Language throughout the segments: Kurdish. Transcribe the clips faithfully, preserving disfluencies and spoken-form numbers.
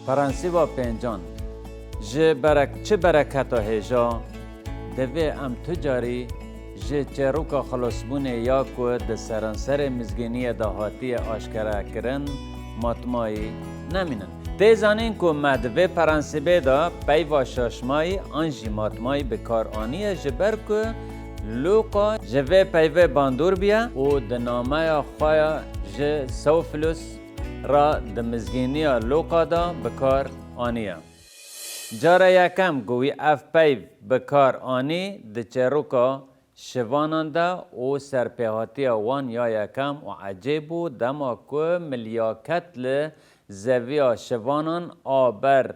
Prensîba pêncan. Ji berek-, çi bereketa hêja divê em tu carî ji çêroka xelasbûnê ya ku di seranserê mizgîniyê de hatiye aşkerekirin, matmayî nemînin. Tê zanîn ku me di vê prensîbê de peyva şaşmayî an jî matmayî bi kar aniye, ji ber ku Lûqa ji vê peyvê bandor bûye û di nameya xwe ya ji Theophilus re di mizgîniya Lûqa de bi kar aniye. Cara yekem ku wî ev peyv bi kar anî di çêroka şivanan de û serpêhatiya wan ya yekem û ecêb bû, dema ku milyaket li zeviya şivanan a ber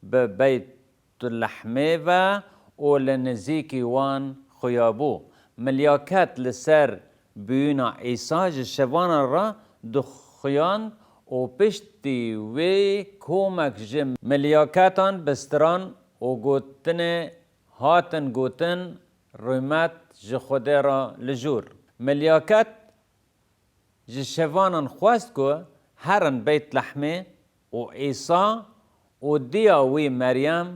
bi Beytulehmê ve û li nizîkî wan xuyabû. Milyaket li ser bûyîna Îsa ji şivanan re dixuyand û piştî wê komek ji milyaketan bi stiran û gotinê hatin gotin, rûmet ji Xwedê re li jûr. Milyaket ji şevanan xwest ku herin Beytlehmê û Îsa û diya wî Meryem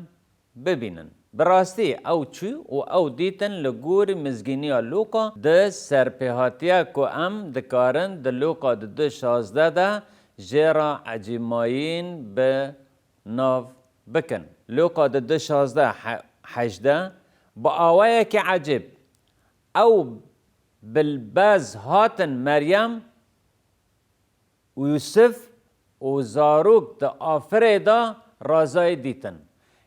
bibînin. Bi rastî ew çû û ew dîtin li gorî mizgîniya Lûqa di serpêhatiye ku em dikarin di Lûqa di du şazdeh de jê re ecêbmayîn bi nav bikin. Lûqa di du şazdeh he-, hejdeh, bi awayekî ecêb, ew bi lez hatin Meryem û Yûsif û zarok di afirê de razayî dîtin.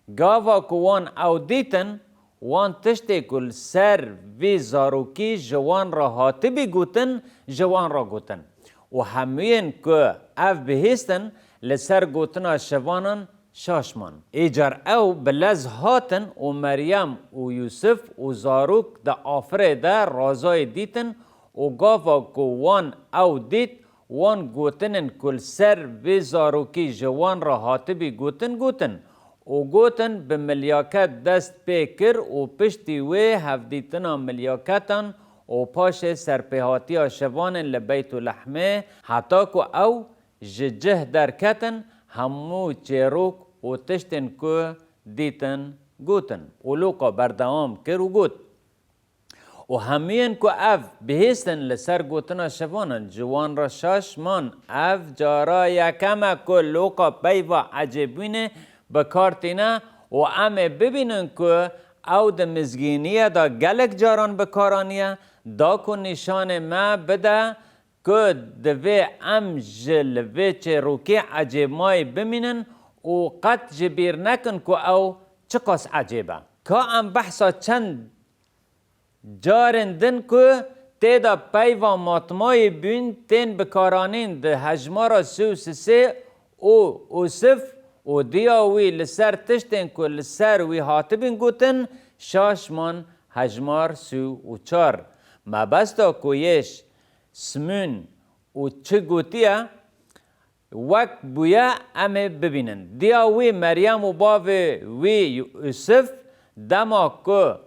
Gava ku wan ew dîtin, wan tiştê ku li ser vî zarokî ji wan re hatibî gotin, ji wan re gotin. Û hemûyên ku ev bihîstin, li ser gotina şevanan şaş man. Îcar ew bi lez hatin û Meryem û Yûsif û zarok di afirê de razayî dîtin û gava ku wan ew dît, wan gotinên ku li ser vê zarokî ji wan re hatibî gotin, gotin û gotin, bi milyaket dest pê kir û piştî wê hevdîtina milyaketan û paşê serpêhatiya şevanên li Beytulehmê, heta ku ew ji cih derketin, hemû çêrok û tiştên ku dîtin, gotin. Û Lûqa berdewam kir û got, Û hemûyên ku ev bihîstin li ser gotina şevanan ji wan re şaş man. Ev cara yekem e ku Lûqa peyva ecêbînê bi kar tîne û em ê bibînin ku ew di mizgîniyê de gelek caran bi kar aniye, da ku nîşanê me bide ku divê em ji li vê çêrokê ecêbmayî bimînin û qet ji bîr nekin ku ew çiqas ecêb e. Ka em behsa çend carên din ku tê de peyva matmayî bûn tên bikaranîn di hejmara sê û sisê û Ûsif û diya wî li ser tiştên ku li ser wî hatibîn gotin, şaş man hejmar sê û çar. Mebesta ku yê Smûn û çi gotiye, wek bûye em ê bibînin. Diya wî Meryem û bavê wî Yûsif dema ku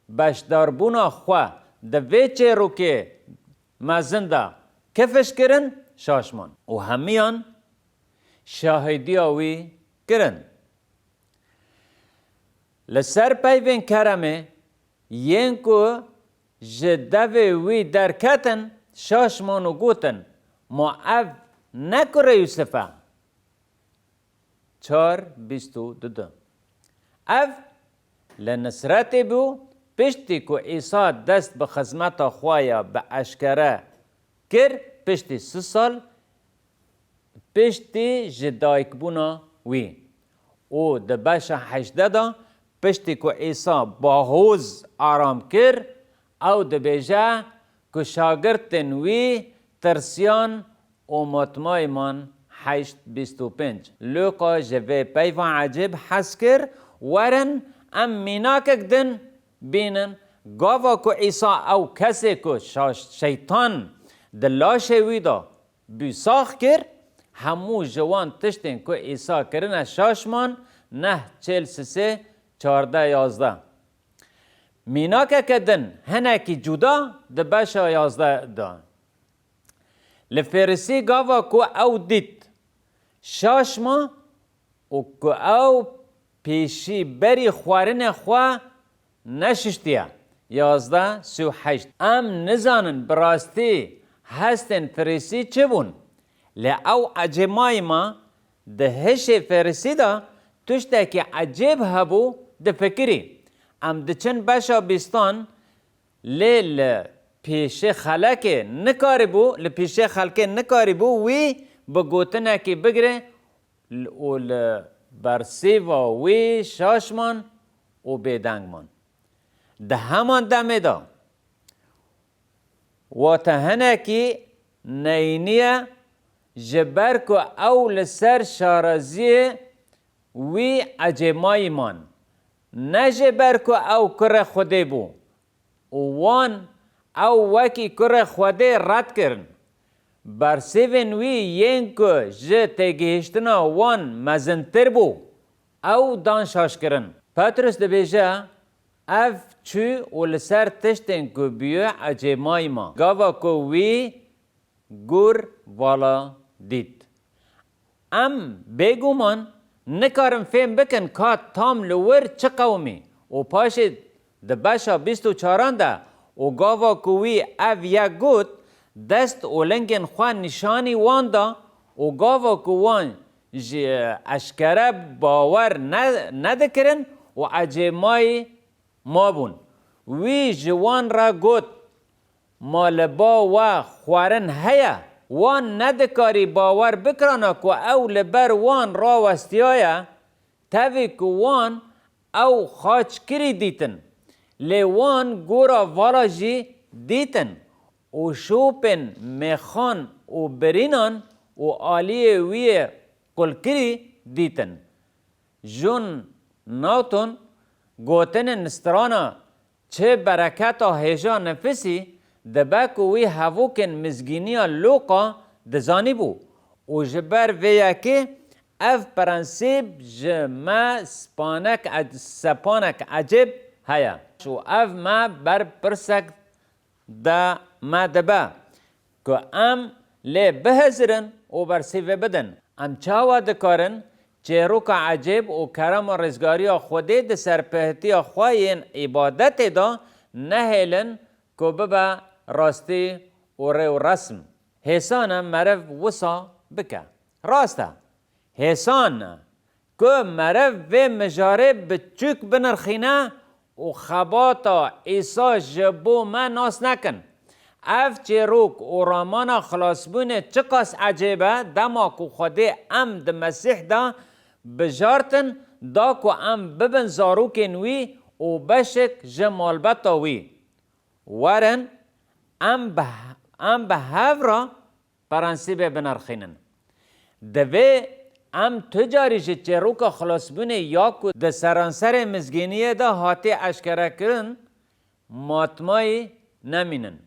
beşdarbûna xwe di vê çêrokê mezin de kefiş kirin, şaş man. Û hemiyan şahîdiya wî kirin. Li ser peyvên keremê yên ku ji devê wî derketin, şaş man û gotin, Ma ev ne kurê Yûsif e? Çar bîst û du. Ev li Nisretê bû, piştî ku Îsa dest bi xizmeta xwe ya bi eşkere kir, piştî sî sal piştî ji dayikbûna wî. Û di beşa hejdeh de, piştî ku Îsa bahoz aram kir, ew dibêje ku şagirtên wî tirsiyan û matmayî man. Heşt bîst û pênc. Lûqa ji vê peyva ecêb hez kir, werin em mînakek din bînin, gava ku Îsa ew kesê ku şa-, şeytan di laşê wî de bû sax kir, hemû ji wan tiştên ku Îsa kirine şaş man, neh çêl sisê çardeh yazdeh. Mînakeke din hinekî cuda di beşa yazdeh de. Li Fêrisî gava ku ew dît, şaş ma, û ku ew pêşî berî xwarinê xwe neşiştiye. Yazdeh sî û heşt. Em nizanin bi rastî hestên Ferîsî çi bûn? Lê ew ecêmayî ma di hişê Ferîsî de tiştekî ecêb hebû difikirî. Em diçin beşa bîstan, lê li pêşê xelekê nikarîbû, li pêşê xelkê nikarîbû wî bi gotinekî bigire û li bersîva wî şaş man û bêdeng man. Di heman demê de wate hinekî neyniye, ji ber ku ew li ser şaraziyê wî ecêmayî man. Ne ji ber ku ew kurê Xwedê bû û wan ew wekî kurê Xwedê red kirin. Bersivên wî yên ku ji têgihiştina wan mezintir bû, ew dan şaşkirin. Petrus dibêje, ev çû û li ser tiştên ku bûye ecêmayî ma. Gava ku wî gor vala dît. Em bêguman nikarin fêm bikin ka tam li wir çi qewimî û paşê di beşa bîst û çaran de û gava ku wî ev yek got, dest û lingên xwe nîşanî wan da û gava ku wan ji eşkere bawer ne-, nedikirin û ecêmayî mabûn. Wî ji wan re got, ma li ba we xwarin heye? Wan nedikarî bawer bikirana ku ew li ber wan rawestiyaye, tevî ku wan ew xaç kirî dîtin. Lê wan gora vala jî dîtin û şopên mêxan û birînan û aliyê wî yê qulkirî dîtin. John Newton gotinên strana çi bereketa hêja nifisî dibe ku wî hevokên mizgîniya Lûqa dizanîbû û ji ber vê yekê ev prensîp ji me spanek ec-, sepanek ecêb heye û ev me ber pirsek de me dibe ku em lê bihizirin û bersîvê bidin. Em çawa dikarin çêroka ecêb û kerema rizgariya Xwedê di serpihtiya xwe yên îbadetê de nehêlin ku bibe rastî û rê û resm? Hêsan e meriv wisa bike. Rast e. Hêsan e ku meriv vê mijarê biçûk binirxîne û xebata Îsa ji bo me nas nekin. Ev çîrok û ramana xilasbûnê çiqas ecêb e, dema ku Xwedê em di Mesîh de bijartin, da ku em bibin zarokên wî û beşek ji malbeta wî. Werin, em bi, em bi hev re prensîbê binirxînin. Divê em tu carî ji çêroka xilasbûnê ya ku di seranserê mizgîniyê de hatiye eşkerekirin, matmayî nemînin.